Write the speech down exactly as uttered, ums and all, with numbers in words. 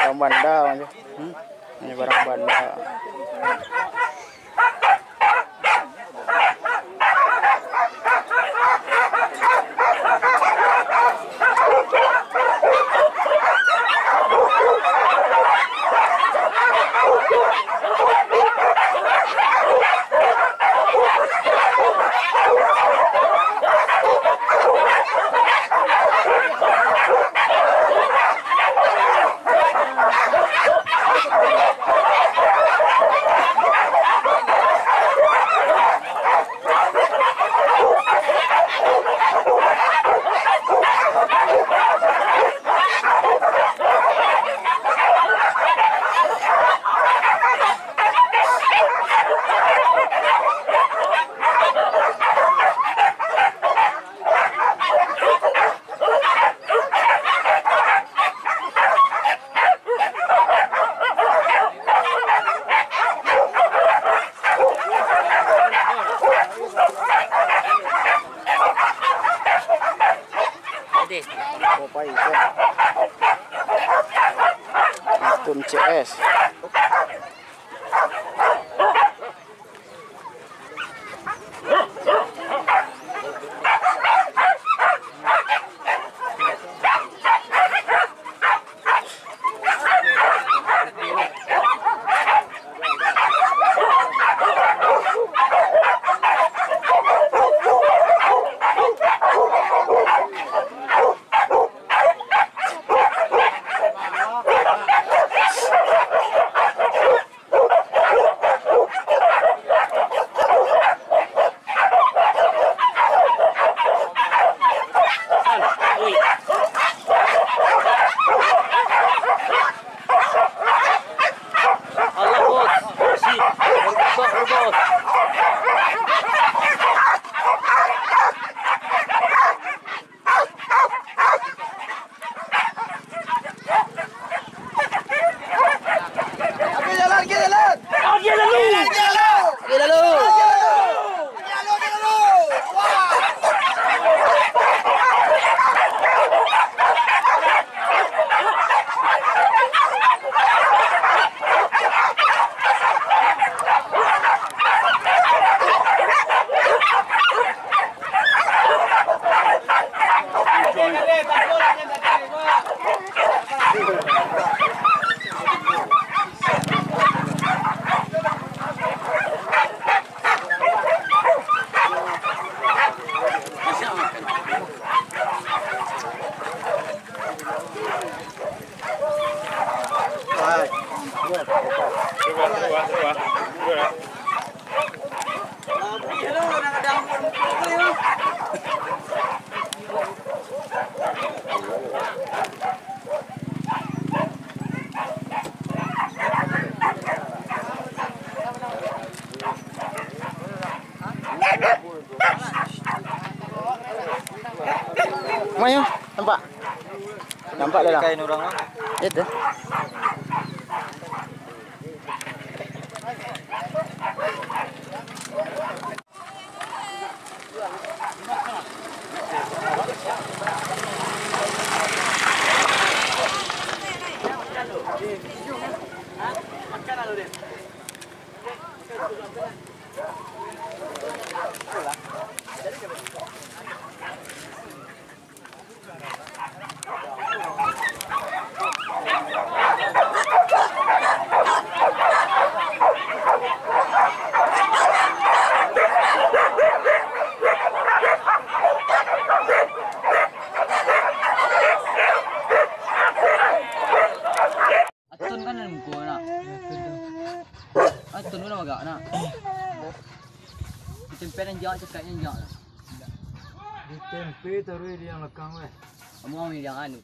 Barang banda mah tu. Hmm? Ini barang banda. Akun C S. Allah, bos. Sip. Bos, bos. Oke, jalan, oke, jalan. Oke, lalu. Oke, lalu. Oke, lalu. Oke, lalu. Oke, lalu. Wah. Mayo, nampak? Nampak dah lah. Kain urang mah. Itu. Atun kan dalam muko nak. Atun kan bagak nak. Ditempe nan jauh, cakap nan jauh lah. Ditempe taruh di yang lekang weh. Kamu yang anu.